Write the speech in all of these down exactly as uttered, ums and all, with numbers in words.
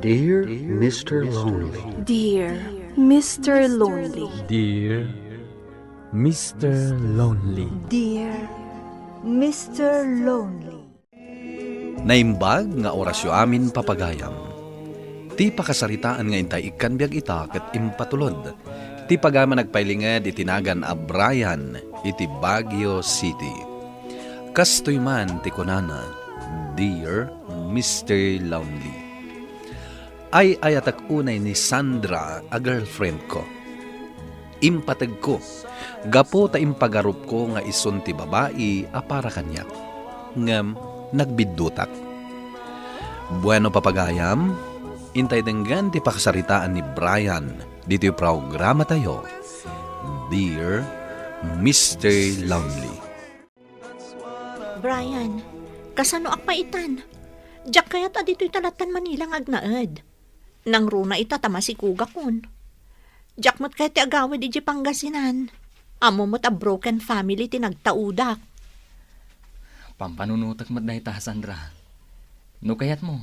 Dear Mister Lonely. Dear Mister Lonely. Dear Mister Lonely. Dear Mister Lonely. Naimbag nga orasyo amin, papagayam. Ti pakasaritaan nga intay ikkan biag ita ket impatulod ti pagaman agpailinged iti nagan a Brian iti Baguio City. Kastoy man ti kunana, "Dear Mister Lonely." Ay-ayatek unay ni Sandra a girlfriend ko. Impategko, gapu ta impagarupko nga isun ti babai a para kaniak. Ngem nagbiddutak. Bueno, papagayam, intay denggen ti pakasaritaan ni Brian ditoy programatayo, Dear Mister Lonely. Brian, kasanoak pay itan? Diak kayat a ditoy ta lattan Manila nga agnaed. Nangruna ita ta masikogakon. Diak met kayat ti agawid idiay Pangasinan. Ammom met a broken family ti nagtaudak. Pampanunotek met dayta, Sandra. No kayatmo,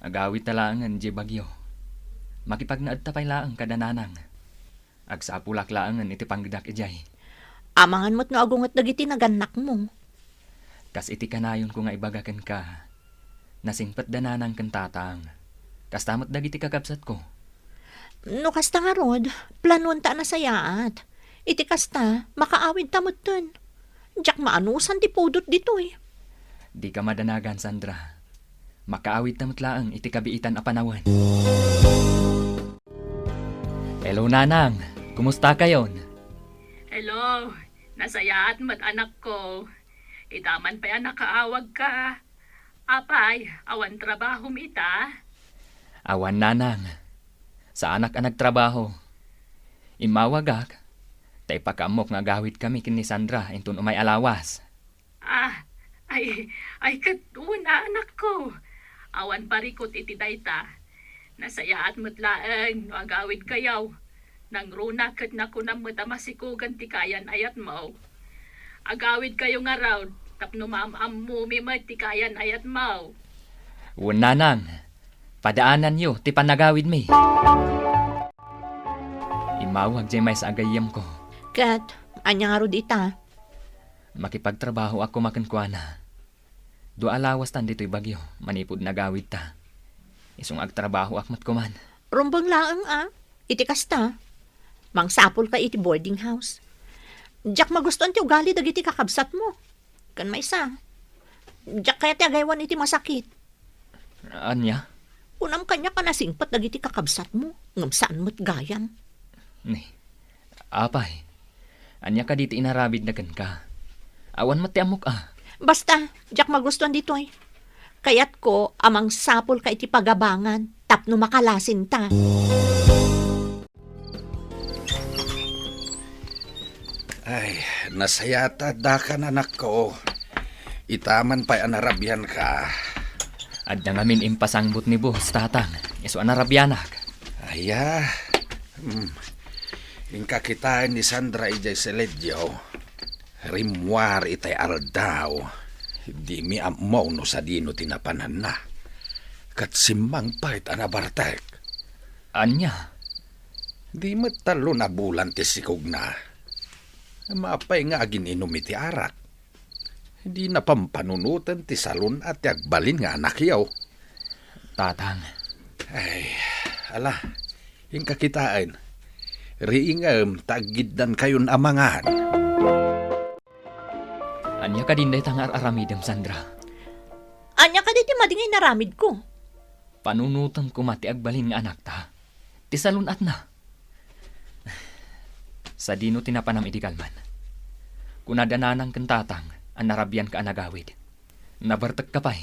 agawidta laengen idiay Baguio. Makipagnaedta pay laeng kada nanang. Agsapulak laengen iti panggedak idiay. Amangan met no agunget dagiti nagannakmo. Kas iti kanayonko nga ibaga kenka, nasingpet da nanang ken tatang. Kasta met dagiti kakabsatko. No kasta ngarud, planuenta a nasayaat. Iti kasta, makaawidta metten. Diak maanusan ti pudot ditoy. Dika madanagan, Sandra. Makaawidta met laeng iti kabiitan a panawen. Hello, Nanang. Kumusta kayon? Hello. Nasayaat met, anakko. Ita man pay a nakaawagka. Apay, awan trabahom ita? Awan, Nanang. Saanak a nagtrabaho. Immawagak, ta ipakaammok nga agawidkami ken ni Sandra inton umay a lawas. Ah, ay, ay, ket wen a, anakko. Awan parikut iti dayta. Nasayaat met laeng no agawidkayo. Nangruna ket nakunam met a masikogan ti kayan-ayatmo. Agawidkayo ngarud tapno maam-ammomi met ti kayan-ayatmo. Wen, Nanang, padaananyo ti panagawidmi. Immawag diay maysa a gayyemko. Ket, ania ngarud ita? Makipagtrabahoak koma kenkuana. Dua a lawastan ditoy Baguio manipud nagawidta. Isu nga agtrabahoak met koman. Rumbeng laeng a, iti kasta. Mangsapulka iti boarding house. Diak magustuan ti ugali dagiti kakabsatmo. Ken maysa, diak kayat ti agaywan iti masakit. Ania? Kunam kaniak a nasingpet dagiti kakabsatmo, ngem saan met gayam. Ni, apay, ania kadi ti inaramidna kenka? Awan met ti ammok a. Basta, diak magustuan ditoy. Kayatko a mangsapulka iti pagabangan tapno makalasinta. Ay, nasayaat a addakan, anakko. Ita man pay a narabianka. Adda ngamin impasangbutan ni Boss, Tatang. Isu a narabianak. Aya, hmm. Inka kitaen ni Sandra idiay Seledio. Rimmuar itay aldaw. Dimi ammo no sadino ti napananna. Ket simmangpet a nabartek. Ania? Di met tallo a bulan ti sikogna. Mapay nga agin-inum iti arak. Di na pampanunoten ti salun-at ti agbalin nga anakyo. Tatang. Ay, ala, inka kitaen. Riingem ta aggiddankayon a mangan. Ania kadin dayta nga ar-aramidem, Sandra? Ania kadi ti madi nga inaramidko? Panunoten koma ti agbalin nga anakta. Ti salun-atna. Sadino ti napanam idi kalman? Kunada nanang ken tatang a narabianka a nagawid. Nabartekka pay.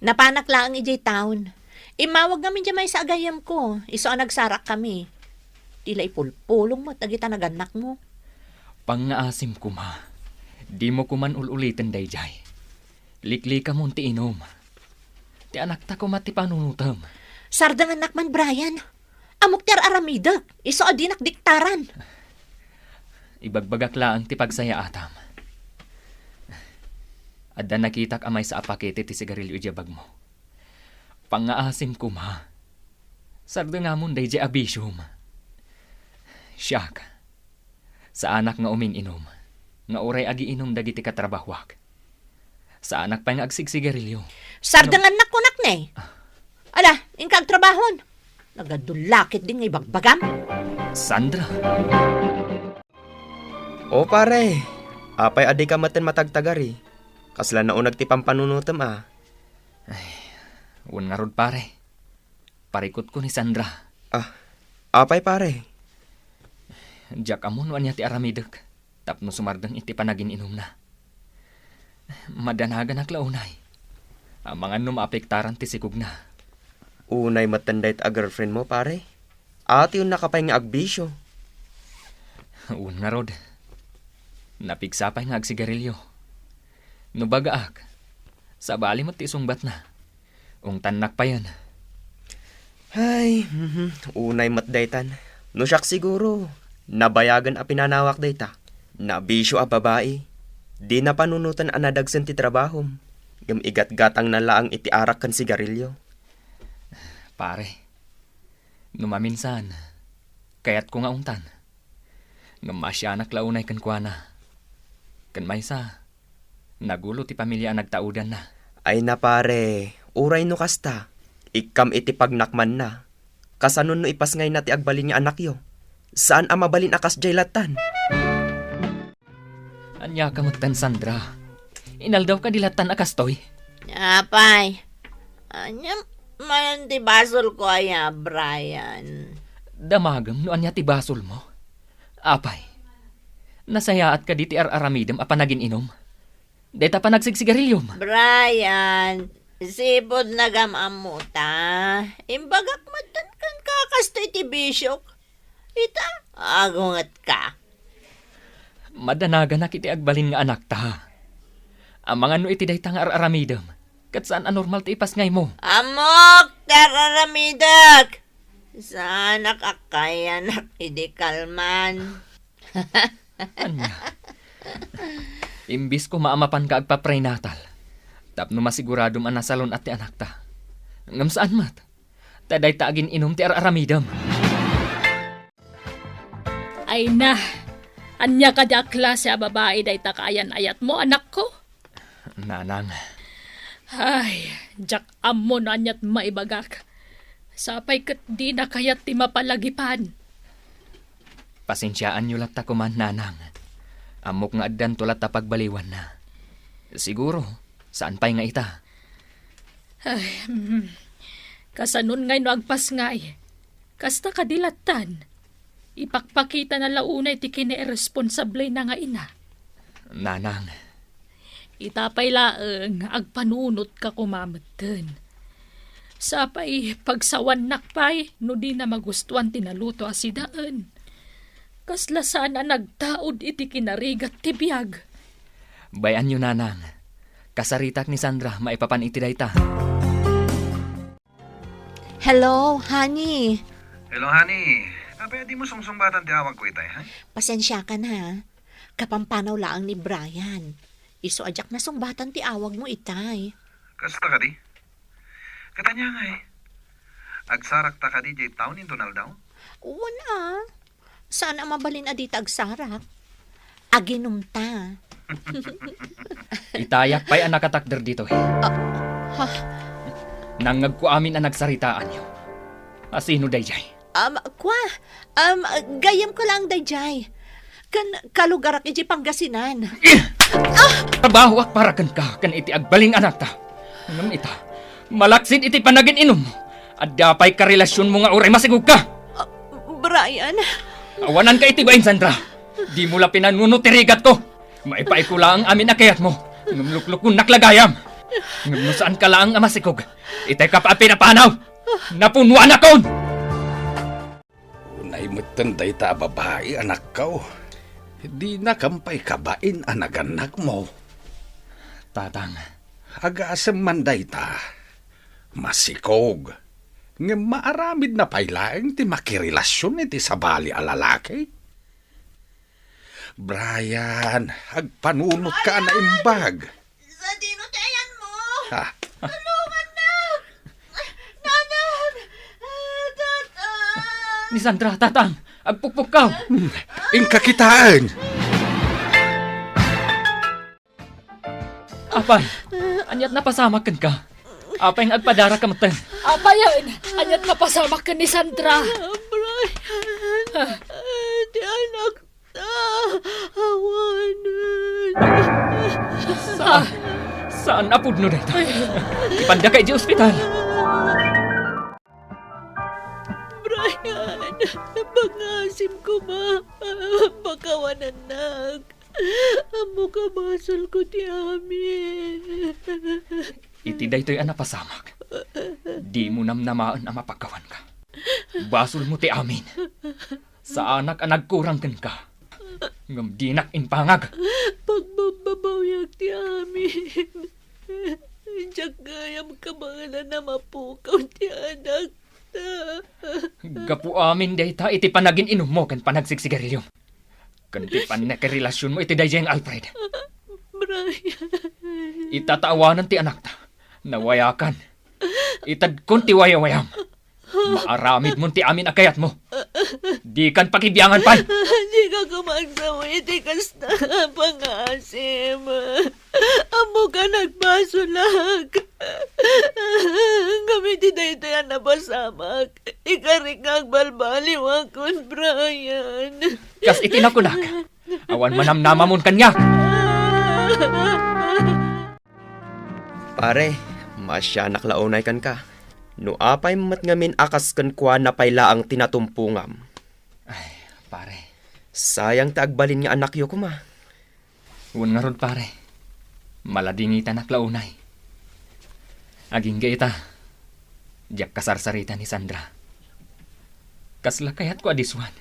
Napanak laeng idiay town. Immawag ngamin diay maysa a gayyemko, isu a nagsarakkami. Ti la ipulpulong met dagita nagannakmo. Pangngaasim koma. Dimo koman ul-uliten daydiay. Liklikamon ti inum. Ti anakta koma ti panunotem. Sardengannak man, Brian. Ammok ti ar-aramidek, isu a dinak diktaran. Ibagbagak laeng ti pagsayaatam. Adda nakitak a maysa a pakete ti sigarilio idiay bagmo. Pangngaasim koma. Sardengamon daydiay a bisiom. Siak, saanak nga umin-inom, nga uray agiinom dagiti katrabahoak. Saanak pay nga agsigsigarilyo. Sardengannak kunak ne. Ala, inka agtrabahon. Nagadu la ketdi nga ibagbagam. Sandra. O, pare, apay a dika metten matagtagari? Kasla nauneg ti pampanunotem a. Ay, wen ngarud, pare. Parikutko ni Sandra. Ah, apay, pare? Diak ammo no ania ti aramidek tapno sumardeng iti panagin-inumna. Madanaganak la unay. Amangan no maapektaran ti sikogna. Unay metten dayta a girlfriend mo, pare? Atiyonnaka pay nga agbisio. Wen ngarud. Napigsa pay nga agsigarilyo. No bagaak, sabali met ti isungbatna. Ungtannak payen. Ay, mhm, unay met daytan. No siak siguro, nabayagen a pinanawak dayta. Nabisio a babai. Dina panunoten a nadagsen ti trabahom. Ngem igatgatangna laeng iti arak ken sigarilyo. Pare, no maminsan, kayatko nga ungtan. Ngem maasianak la unay kenkuana. Ken maysa, nagulo ti pamilia a nagtaudanna. Ay na, pare, uray no kasta, ikkam iti pagnakmanna. Kasanon no ipasngayna ti agbalin nga anakyo? Saan a mabalin a kasdiay lattan. Ania ka metten, Sandra? Inaldaw kadi lattan a kastoy? Apay, ania manen ti basolko aya, Brian? Damagem no ania ti basolmo. Apay, nasayaat kadi ti ar-aramidem a panagin-inom? Dayta panagsigsigarilyom? Brian, sipud nagam-ammo ta. Imbagak metten kenka kastoy ti bisiok. Ita, agungetka. Madanaganak iti agbalin nga anakta. Amangan no iti dayta nga ar-aramidem, ket saan a normal ti ipasngaymo. Ammok ti ar-aramidek! Saanak a kayanak idi kalman. Ania? Imbis koma a mapanka agpa-prenatal, tapno masiguradom a nasalun-at ti anakta. Ngem saan met. Ta dayta agin-inum ti ar-aramidem. Ay na, ania kadi a klase a babai dayta kaayan-ayatmo, anakko? Nanang. Ay, diak ammo no aniat maibagak. Sapay ket dina kayat ti mapalagipan. Pasensiaanyo latta koman, Nanang. Ammok nga addanto latta pagbaliwanna. Siguro, saan pay nga ita. Ay, mm. Kasanon ngay no agpasngay? Kasta kadi lattan? Ipakpakitana la unay ti kinairresponsablena nga ina. Nanang. Ita pay laeng, agpanunotka koma metten. Sapay, pagsawannak pay no dina magustuan ti naluto a sidaen. Kasla saan a nagtaud iti kinarigat ti biag. Bay-anyo, Nanang. Kasaritak ni Sandra maipapan iti dayta. Hello, honey. Hello, honey. Apay a dimo sungsungbatan ti awagko itay, ha? Pasensiakan, ha. Kapampanaw laeng ni Brian. Isu a diak nasungbatan ti awagmo itay. Kasta kadi? Ket ania ngay? Agsarakta kadi diay tawen inton aldaw? Wen a. Saan a mabalin a dita agsarak? Aginumta. Itayak pay a nakatakder ditoy. Ah, ha? Nangngegko amin a nagsaritaanyo. A sino daydiay? Um, kwa, um, gayyemko laeng daydiay. Ken kalugarak idiay Pangasinan. Trabahoak para kenka ken iti agbalin anakta. Ngem ita, malaksid iti panagin-inummo. Adda pay karelasionmo nga uray masikogka. Ah, Brian. Awananka iti bain, Sandra. Dimo la pinanuno ti rigatko. Maipaayko laeng amin a kayatmo. Ngem luklukonnak la gayam. Ngem no saanka laeng a masikog, itayka pay a pinapanaw. Napunuanakon! Unay metten dayta a babai, anakko. Dinakon pay kabain a nagannakmo. Tatang. Agasem man dayta. Masikog. Ngem maaramidna pay laeng ti makirelasion iti sabali a lalaki. Brian, agpanunotka a naimbag. Sadino ti ayanmo? Ha? Tulongannak! Nanang! Ah, Tatang! ni Sandra, Tatang, agpukpukkaw. Inka kitaen. Apay, ania't napasamak kenka? Apay nga agpadaraka metten? Apayen, ania't napasamak ken ni Sandra? Brian, ti anakta, awanen. Saan, saan a pudno dayta. Ipandaka idiay ospital. Brian, pangngaasim koma, pakawanannak. Ammok a basolko ti amin. Iti daytoy a napasamak, dimo namnamaen a mapakawanka. Basolmo ti amin. Saanak a nagkurang kenka. Ngem dinak impangag. Pagbabbabawiak ti amin. Diak gayam kabaelan a mapukaw ti anakta. Gapu amin dayta iti panagin-inummo ken panagsigsigarilyom. Ken ti pannakarelasionmo iti daydiay nga Alfred. Brian. Ita ta awanen ti anakta. Nawayakan. Itedkon ti wayawayam. Maaramidmon ti amin a kayatmo. Dikan pakibiangan pay. Dika koma agsawi iti kasta a pangngaasim. Ammok a nagbasolak. Ngem iti daytoy a napasamak, ikarik nga agbalbaliwakon, Brian. Kas iti nakunak, awan manamnamamon kaniak. Pare, maasianak la unay kenka. No apay met ngamin a kas kenkuana pay laeng ti natumpongam. Ay, pare. Sayang ti agbalin nga anakyo koma. Wen ngarud, pare. Maladingitanak la unay. Agingga ita, diak kasarsarita ni Sandra. Kasla kayatko a disuan.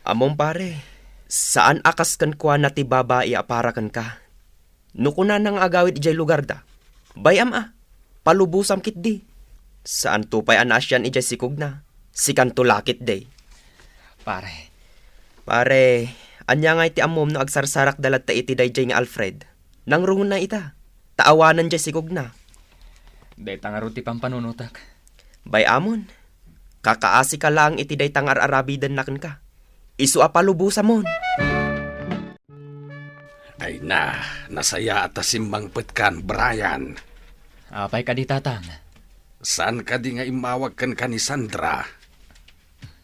Ammom, pare, saan a kas kenkuana ti babai a para kenka. No kunana nga agawid idiay lugarda, bay-am a, palubosam ketdi. Saanto pay a naasian idiay sikogna, sikanto la ketdi. Pare. Pare, ania ngay ti ammom no agsarsarakda latta iti daydiay nga Alfred? Nangrungenna ita, ta awanen diay sikogna. Dayta ngarud ti pampanunotak. Bay-amon, kakaasika laeng iti dayta nga ar-arabidenna kenka. Isu a palubosamon. Ay na, nasayaat a simmangpetkan, Brian. Apay kadi, Tatang? Saan kadi nga immawag kenka ni Sandra?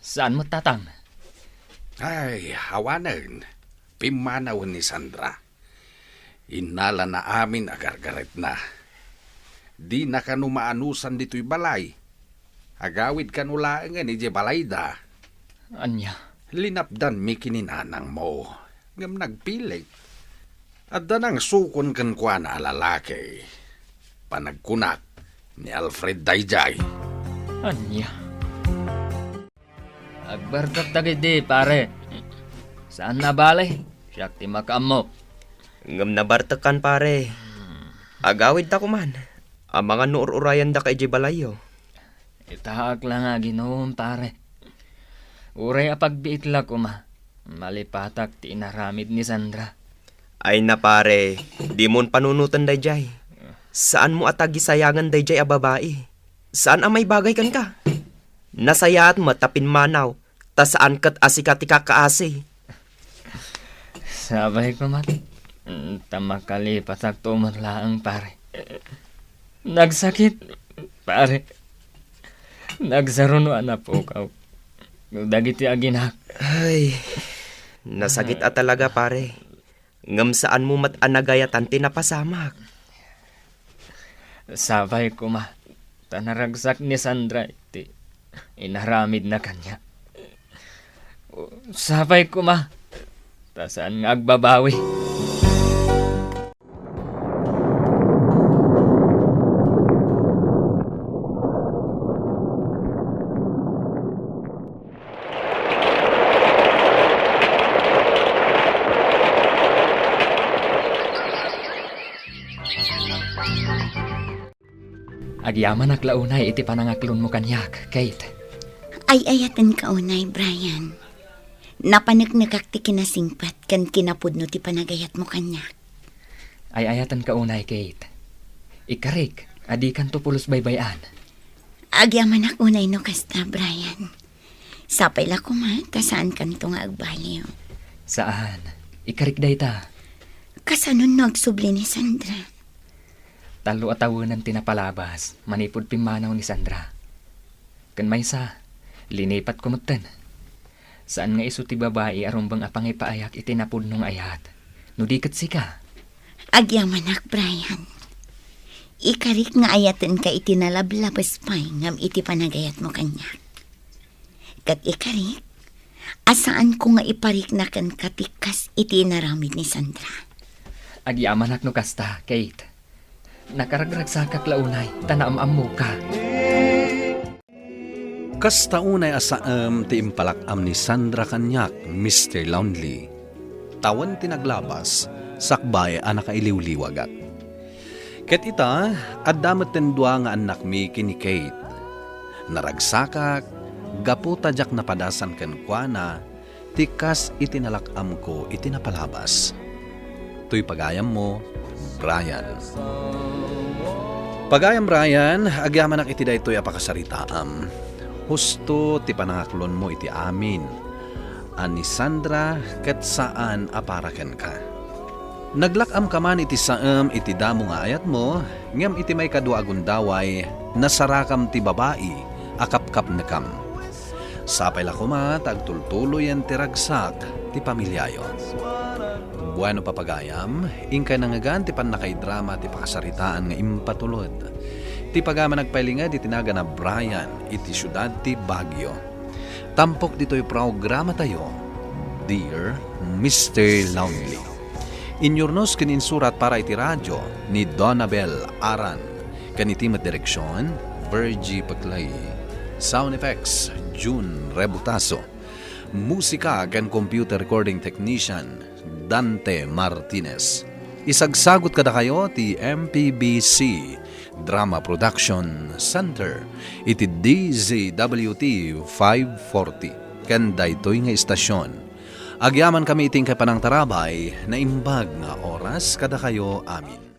Saan met, Tatang? Ay, awanen. Pimmanawen ni Sandra. Innalana amin a gargaretna. Dina kano maanusan ditoy balay. Agawid kano laengen idiay balayda. Ania? Linapdanmi ken ni nanangmo, ngem nagpilik. Adda nangsukon kenkuana a lalaki. Panagkunak, ni Alfred daydiay. Ania? Agbartek dagiti, pare. Saan a bale, siak ti makaammo. Ngem nabartekkan, pare. Agawidta koman. Amangan no ur-urayandaka idiay balayyo. Itaak la nga aginum, pare. Uray a pagbiit la koma, malipatak ti inaramid ni Sandra. Ay na, pare, dimon panunoten daydiay. Saanmo a tagisayangen daydiay a babai. Saan a maibagay kenka. Nasayaat met ta pimmanaw, ta saan ket a sika ti kakaasi. Sabay koma, ta makalipatakto met laeng, pare. Nagsakit, pare. Nagsaruno a napukaw dagiti aginak. Ay, nasakit a talaga, pare. Ngem saanmo met a nagayatan ti napasamak. Sapay koma, ta naragsak ni Sandra iti inaramidna kaniak. Sapay koma, ta saan nga agbabawi. Agyamanak la unay iti panangaklonmo kaniak, Kate. Ay-ayatenka unay, Brian. Napaneknekak ti kinasingpet ken kinapudno ti panagayatmo kaniak. Ay-ayatenka unay, Kate. Ikarik a dikanto pulos baybay-an. Agyamanak unay no kasta, Brian. Sapay la koma ta saankanto nga agbaliw. Saan. Ikarik dayta. Kasanon no agsubli ni Sandra? Tallo a tawenan ti napalabas manipud pimmanaw ni Sandra. Ken maysa, linipatko metten. Saan nga isu ti babai a rumbeng a pangipaayak iti napudno nga ayat. No di ket sika. Agyamanak, Brian. Ikarik nga ayatenka iti nalablabes pay ngem iti panagayatmo kaniak. Ket ikarik, a saanko nga iparikna kenka ti kas iti inaramid ni Sandra. Agyamanak no kasta, Kate. Nakaragragsakak la unay, ta naam-ammoka. Kasta unay a saem ti impalak-am ni Sandra kaniak, Mister Lonely. Tawen ti naglabas, sakbay a nakailiwliwagak. Ket ita, adda metten dua nga annakmi ken ni Kate. Naragsakak, gapu ta diak napadasan kenkuana, ti kas iti nalak-amko iti napalabas. Toy pagayammo, Brian. Pagayam Brian, agyamanak iti daytoy a pakasaritaam. Husto ti panangaklonmo iti amin a ni Sandra ket saan a para kenka. Naglak-amka man iti saem iti damo nga ayatmo, ngem iti maikadua a gundaway, nasarakam ti babai a kapkapnekam. Sapay la koma ta agtultuloyen ti ragsak ti pamiliayo. Bueno, papagayam, inkay nangngegan ti pannakaidrama ti pakasaritaan nga impatulod. Ti pagayam a nagpailinged iti nagan a Brian iti siudad ti Baguio. Tampok ditoy programatayo, Dear Mister Lonely. Inyurnos ken insurat para iti radio ni Donabel Aran. Ken iti met direksion, Virgie Peclay. Sound effects, June Rebutaso. Musika ken computer recording technician, Dante Martinez. Isagsagut kadakayo ti M P B C Drama Production Center iti D Z W T five forty. Ken daytoy nga istasion, agyamankami iti inkay panangtarabay, naimbag nga oras kadakayo amin.